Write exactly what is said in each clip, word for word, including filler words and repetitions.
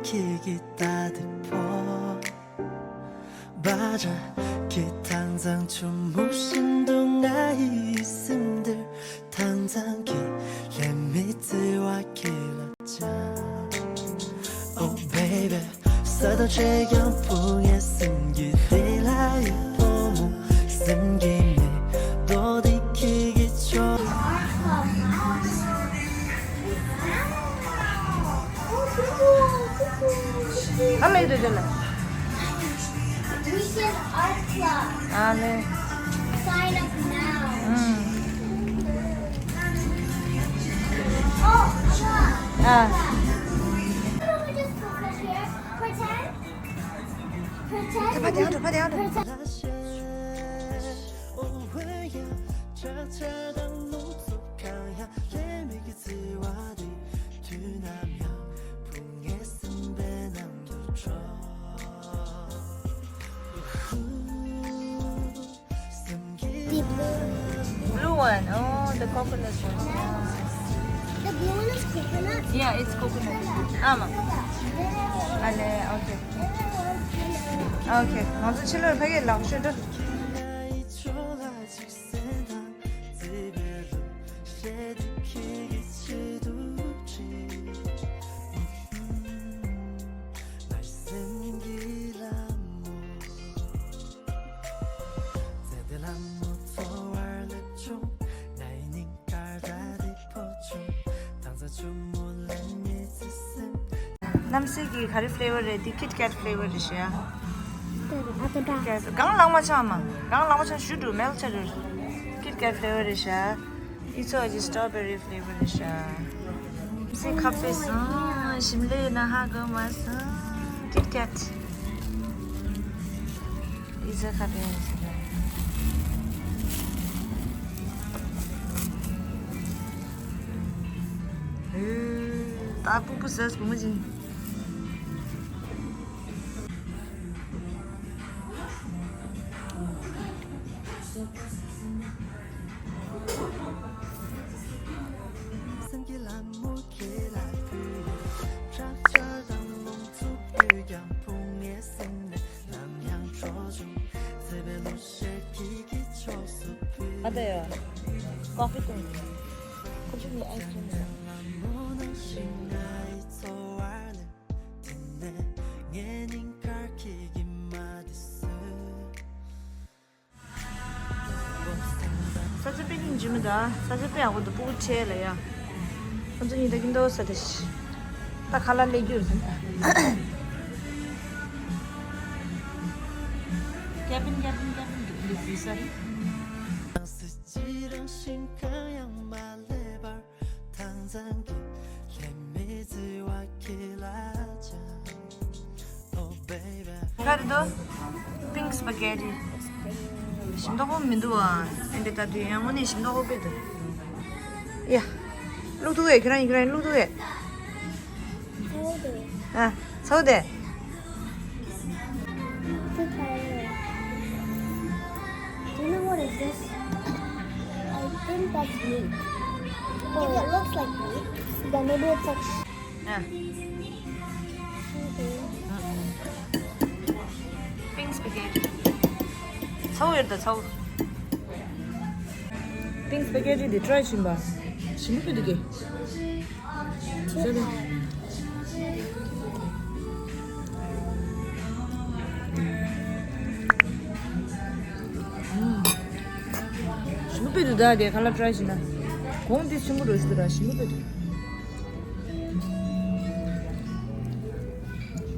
ཁྱེད་ཀྱི་ལྟ་དེ་ཕོ། བ་ཇ་ཁྱེད་དྭངས་གཙང་ཆུ་མོ་བཞིན་དུ་ང་ཡི་སེམས་འདིར་དྭངས་གཙང་གི་ལྷད་མེད་བརྩེ་བ་ཁྱེད་ལ་བཅངས། Oh baby། ས་དང་ཆེ་ཡང་བུ་ངའི་སེམས་ཀྱི་དེ་ལ་ཡི་ཕོ་མོ་སེམས་ཀྱི་མེ་ཏོག་འདི་ཁྱེད་ཀྱི་ཕྱོགས། ཨ་ལེ་དེ་དེ་ལ། Weekend Art Club། ཨ་ལེ། Sign up now། ཨང་། Oh, Anna. ཨ། Why don't we just go sit here? Pretend. Pretend. ཕ་དེ་ཨང་། ཕ་དེ་ཨང་། Pretend. The blue. Blue one. Oh, the coconut one. The blue one is coconut? Yeah, it's coconut. ஆமா. ཨ་ལེ། Okay. Okay. ང་ཚོ་ཕྱི་ལོགས་ཕ་གིར་ལོག་ཤོག་འགྲོ། གནམ་སེར་གྱི་ག་རེ་flavor་རེད། འདི་Kit Kat flavor་རེད་ཤག་དེ་རེད། ཨ་ཏོ་འདྲ། Kit Kat། གང་ལག་མ་ཆགས་མ། གང་ལག་མ་ཆགས་ཞུ་འགྲོ། མེལ་ཆགས་འགྲོ། Kit Kat flavor་རེད་ཤག་ཨི་ཚོ་ཨ་ཅི་strawberry flavor་རེད་ཤག་སེ་ཁ་ཕེ་སང་ཞིམ་ལེ་ན་ཧ་གོ་མ་སང་Kit Kat། ཨི་ཚོ་ཁ་ཕེ་ཡང་ཞིམ་ལེ། ཨེ། ད་སྤུ་སྤུ་ཟས་བུ་མོ་ཅིག་ཨ་ད་ཡ། ཀོ་ཕི་དང་། ཁོ་ཚོ་ནི་ice cream་དང་། ས་ཆ་དཔེ་སྙིང་རྗེ་མོ་ད། ས་ཆ་དཔེ་ཡག་པོ་འདུག་སྤུ་གུ་ཁྲེལ་ལ་ཡ། ཁོ་ཚོ་གཉིས་ད་གིན་དོ་ས་དེ་ཤི། ད་ཁ་ལག་ལས་རྒྱུར་ཟིན་ད། Cabin, cabin, cabin འདུག་འདི་བི་ས་རེད། ག་རེ་འདུག pink spaghetti། ཞིམ་མདོག་པོ་མི་འདུག་ཨ། ཨེ་འདི་ལྟ་དུས་ཡང་དངོས་གནས་ཞིམ་མདོག་པོ་དཔེ་འདུག་ཡ། བླུག་ཐུབ་ཡས། ཁྱེད་རང་ཁྱེད་རང་བླུག་ཐུབ་ཡས། ཨ། ཚ་བོ་དེ། Do you know what is this? I think that's meat. If it looks like meat, then maybe it's like sh- ཨ། Pink spaghetti. ཚ་བོ་ཡོད་ད་ཚ་བོ། Pink spaghetti དེ་try བྱིན་པ། ཞིམ་པོ་འདུག་གས། ཞིམ་པོ་དཔེ་འདུག་ད་དེ་ཁ་ལག་try བྱས་ན། གོང་དེ་ཞིམ་པོ་འགྲོ་ཞིག་འདུག་ར། ཞིམ་པོ་དཔེ་འདུག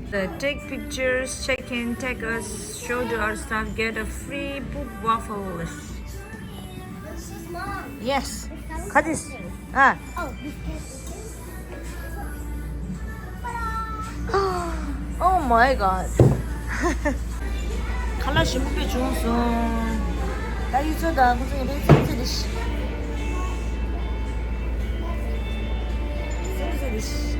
The take pictures, check in, take us, show to our staff, get a free book waffles. Yes. ཁ་ཅིག་ཨ། Oh my god. ཁ་ལག་ཞིམ་པོ་དཔེ་བྱུང་སོང་། ད་ཡུལ་ཚོ་དང་ཁོ་ཚོ་ཡིན་པའི་ཚིག་ཚིག་རེད། ཚིག་ཚིག་རེད།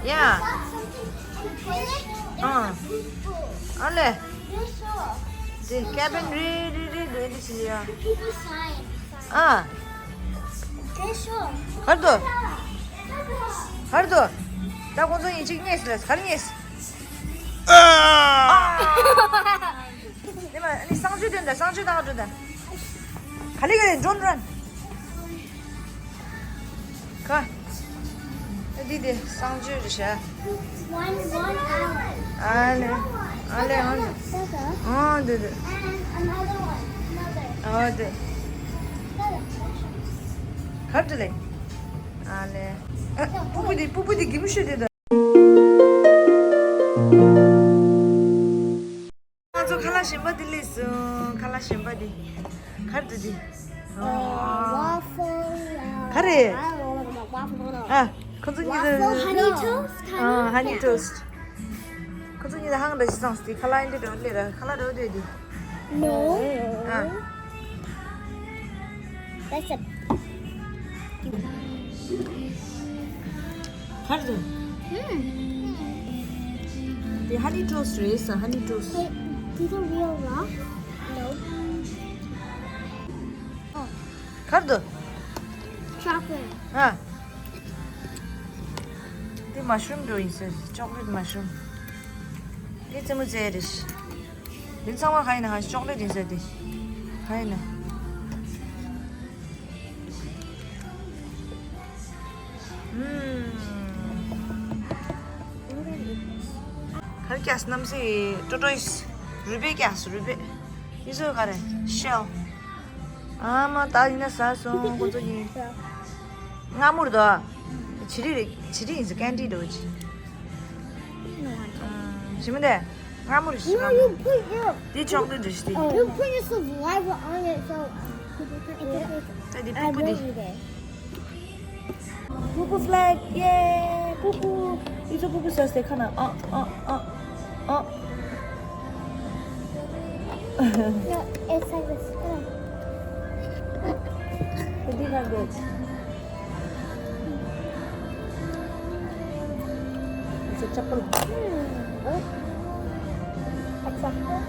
Yeah. ཨ། ཨ་ལེ། དེ་cabin རེད་རེད་རེད་རེད་རེད་ཟེར། ཨ། གར་དུ། གར་དུ། ད་ཁོང་ཚོ་ཡིན་གཅིག་རྙེད་ཟེར། གར་རྙེད། ཨ། དེ་མ་ནི་གསང་སྤྱོད་དོན་དང་གསང་སྤྱོད་བཏང་འགྲོ་དང་། ག་ལེ་ག་ལེ་འགྲོ་འགྲོ། ཁ། ཨ་དེ་དེ་གསང་སྤྱོད་རེད་ཤག One, one hour. ཨ་ལེ། ཨ་ལེ་ཨ་ལེ། ཨ་དེ་དེ། And another one. Another. ཨ་དེ། གར་དུ་ལེ། ཨ་ལེ། ཨ་སྤུ་གུ་དེ་སྤུ་གུ་དེ་གི་མུ་ཤོད་དེ་ད། ང་ཚོ་ཁ་ལག་གཞན་པ་འདི་སླེབས་སོང་། ཁ་ལག་གཞན་པ་འདི། ག་རེ་འདུག་འདི། Waffle. ག་རེ། Waffle. ཨ། ཁོ་ཚོ་གཉིས་ཀ Waffle, honey toast, ཨ། honey toast. ཁོ་ཚོ་གཉིས་ཀ་ཧང་འདྲ་ཞིག་སོང་སྟེ་ཁ་ལག་འདི་འདྲ་སླེབས་ར། ཁ་ལག་འདྲ་འདུག་འདི། No. ཨ། That's a ག་རེ་འདུག་འདི་honey toast རེད་ཟེར། Honey toast. Wait, these are real rocks? No. ག་རེ་འདུག Chocolate. ཨ། འདི་mushroom འདྲ་ཡིན་ཟེར། chocolate mushroom. འདི་རྩེད་མོ་རྩེ་རེད། འདི་ཚང་མ་ག་ཡིན་ན་ག་chocolate ཡིན་ཟེར་འདི། ག་ཡིན་ན། ཨུམ། ག་རེ་རྒྱག་སྣམ་སྲིད་ཀྲོ་ཀྲོ་ཡིས། རུས་སྦལ་རྒྱག་སོང་། རུས་སྦལ། འདི་ཚོ་ག་རེ། shell. ཨ་མ་ད་ཡིན་ན་ཟ་སོང་ཁོ་ཚོ་གཉིས། མངར་མོ་རེད་དོ། བྱི་རིལ་རེད། བྱི་རིལ་ཡིན་ཟེར། candy འདྲ་བོ་ཅིག་ཞི་མི་དེ། མངར་མོ་རེད་ཤི། No, you put your འདི་chocolate རེད་ཤི། འདི། You put your saliva on it, so ད་འདི་I སྤུ་གུ་འདི། Will eat it. Pupu flag, yay! Pupu. It's a pupu sauce. They kind of uh uh uh uh. No, it's like this. Uh. They did not good. It's a chocolate. Hmm. Huh? A chocolate?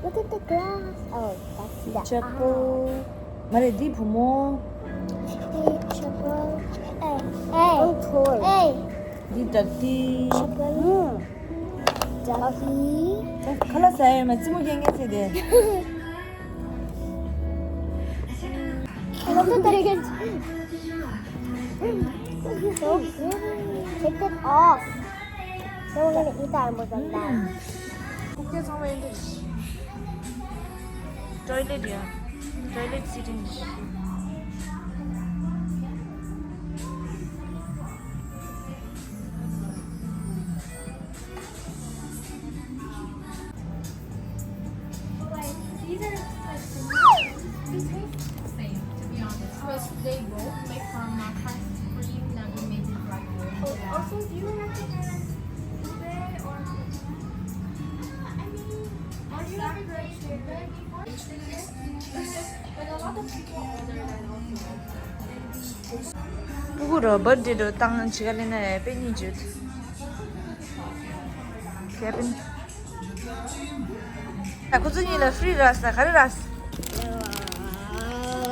Look at the glass. Oh, that's the ཨ་ཅག་པོ། མ་རེད། འདི་བུ་མོ། Hey, ཨ་ཅག་པོ། Hey, hey. Oh, toy. Hey. འདི་ཌག་ཊི། ཨ་ཅག་པོ། ཌག་ཊི། ཁ་ལག་ཟ་ཡས་མ་རྩེད་མོ་རྒྱག་མཁན་ཟེར་དེ། Look at the Take it off. Then we're gonna eat that and we're gonna die. ཁུག་རྟ་ཚང་མ་ཡིན་འདི། Toilet ཡ། Toilet seating. These are like similar. They taste the same, to be honest. But they both make from uh, fresh cream that we made with rice. Oh, also, do you recognize eBay or I mean, are you ever going to eBay before? But a lot of people order that also. ཕྲུ་གུ་རོ་བར་ཌེ་འགྲོ་བཏང་ཅི་ག་ལེ་ན་ཡ་པེ་ཉིན་ཇུ། Kevin. ད་ཁོ་ཚོ་གཉིས་ལ་ཕི་རི་རག་ས་ག་རེ་རག་ས།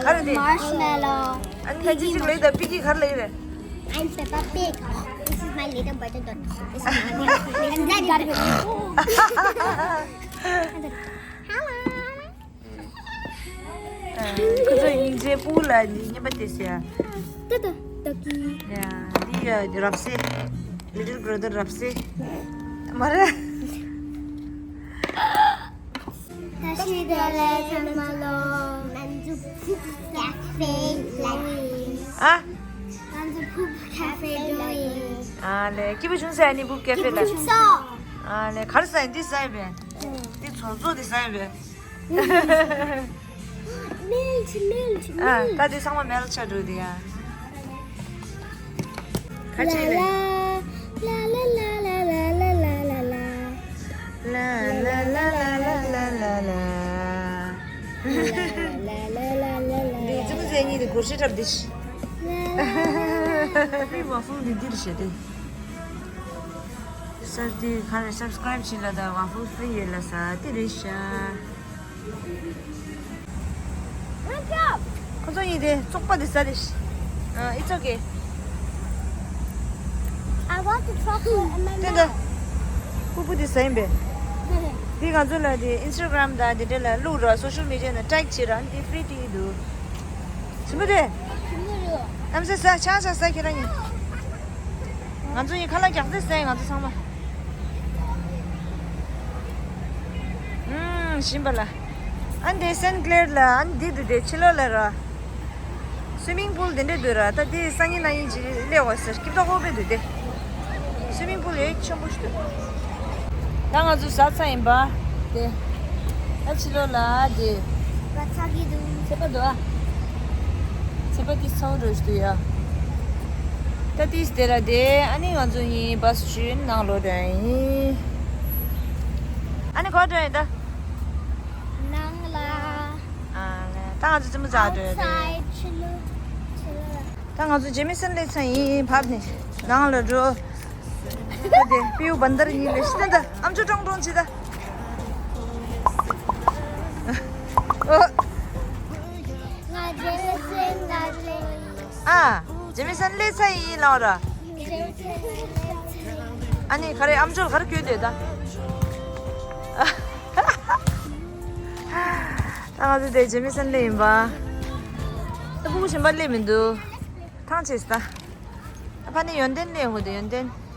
ག་རེ་དེ། Marshmallow. ཨ་ནི་ཁ་ཅིག་ཅིག་ལེགས་ད་པི་ཀི་ག་རེ་ལེགས་རེད། I'm Peppa Pig. This is my little brother. This is my little brother. Hello. ཁོ་ཚོ་སྙིང་རྗེ། སྤུ་གུ་ལ་ནི་སྙན་པ་དེ་ཟེར་ཡ། ད་ད་ད་གི། ཡ། འདི་ཡ་རབ་སེ། Little brother རབ་སེ། མ་རེད། ད་ཤི་ད་ལེ་ཚང་མ་ལོ། ང་ཚོ་ཕུག་ཀ་ཧྥེ་ལ་ཡིན། ཨ། ང་ཚོ་ཕུག་ཀ་ཧྥེ་འགྲོ་ཡིན། ཨ་ལེ། སྐྱིད་པོ་བྱུང་ཟེར་ནི་ཕུག་ཀ་ཧྥེ་ལ། སྐྱིད་པོ་བྱུང་སོང་། ཨ་ལེ། ག་རེ་ཟ་ཡིན། འདི་ཟ་ཡིན་པས། འདི་ཚོང་ཚོགས་འདི་ཟ་ཡིན་པས། མིལ་ཆི་མིལ་ཆི་ཨ། མིལ། ད་དེ་ཚང་མ་མེལ་ཆ་འགྲོ་དེ་ཡ། ཁ་ཆེ་ལེ། ལ་ལ་ལ། ལ་ལ་ལ། འདི་ཙི་མོ་ཟེ་གཉིས་དེ་གོར་ཤི་འཁྲབ་དེ་ཤི། free waffle འདི་འདིར་བྱེད་དེ། སར་དེ་ག་རེ་subscribe བྱེད་ལ་ད་waffle free ཡོད་ལ་ས་དེ་རེད་ཤག་ཁོ་ཚོ་གཉིས་དེ་བཙོག་པ་དེ་ཟ་དེ། ཨ། It's okay. I want the chocolate in my མཐུན་ད། mouth. ཕུར་བུ་དེ་ཟ་ཡིན་པས། དེ་ང་ཚོ་ལ་དེ་Instagram དང་དེ་འདྲ་ལ་བླུག་རོགས། social media ནང་tag བྱེད་རོགས། དེ་free དེ་ཡིན་འདུག་ཞིམ་པོ་དེ། ཞིམ་པོ་རེད། ཨམ་སྲས་ཟ། ཆང་ཆང་ཟ། ཁྱེད་རང་གཉིས། ང་ཚོ་ཡིན་ཁ་ལག་རྒྱག་རྩེ་ཟ་ཡིན་ང་ཚོ་ཚང་མ། ཨུམ། ཞིམ་པ་ལ། ཨ་འདི་Saint Clair ལ་ཨ་འདི་འདུག་དེ་ཕྱི་ལོགས་ལ་ར། swimming pool དེ་འདྲ་འདུག་ར། ད་དེ་སང་ཉིན་གནངས་ཉིན་ཅིག་སླེབས་དགོས་ཟེར། སྐྱིད་ཏོག་ཏོག་དཔེ་འདུག་དེ། swimming pool ཡོད་ཆེན་པོ་ཞིག་འདུག་ད་ང་ཚོ་ཟ་ཚར་ཡིན་པ། དེ། ད་ཕྱི་ལོགས་ལ་དེ། བ་ཚ་གི་འདུག་ཚད་པ་འདུག་ཨ། ཚད་པ་དེ་ཚ་བོ་འགྲོ་ཞིག་འདུག་ཡ། ད་དེ་དེ་ར་དེ། ཨ་ནི་ང་ཚོ་ཡིན་bus ཞུ་ནང་ལོགས་འགྲོ་ཡིན། ཨ་ནི་ག་པར་འགྲོ་ཡིན་ད། ནང་ལ། ཨ་ལེ། ད་ང་ཚོ་རྩེད་མོ་རྩེ་འགྲོ་ཡ་རེད། Outside ཕྱི་ལོགས། ཕྱི་ལོགས་ལ། ད་ང་ཚོ་Jamieson སླེབས་ཚར་ཡིན། བབས་ནས་ནང་ལ་འགྲོ། ད་དེ་པིའུ་བན་དར་གཉིས་ལས་ཤི་ན་ད་ཨམ་ཅོག་ཀྲོང་ཀྲོང་བྱེད་ད། ཨོ། ང་Jamieson ལ་སླེབས། ཨ། Jamieson སླེབས་ཚར་ཡིན་ལབ་ར། Jamieson ལ་སླེབས་ཚར་ཡིན། ཨ་ནི་ག་རེ་ཨམ་ཅོག་ག་རེ་སྐྱོན་འདོད་ད། ད་ང་ཚོ་དེ་Jamieson སླེབས་ཡིན་པ། ད་ཕྲུ་གུ་གཞན་པ་སླེབས་མི་འདུག་ཐང་ཆད་ད། ཨ་ཕ་ནི་ཡོན་ཏན་སླེབས་ཡོང་གི་འདུག་ཡོན་ཏན།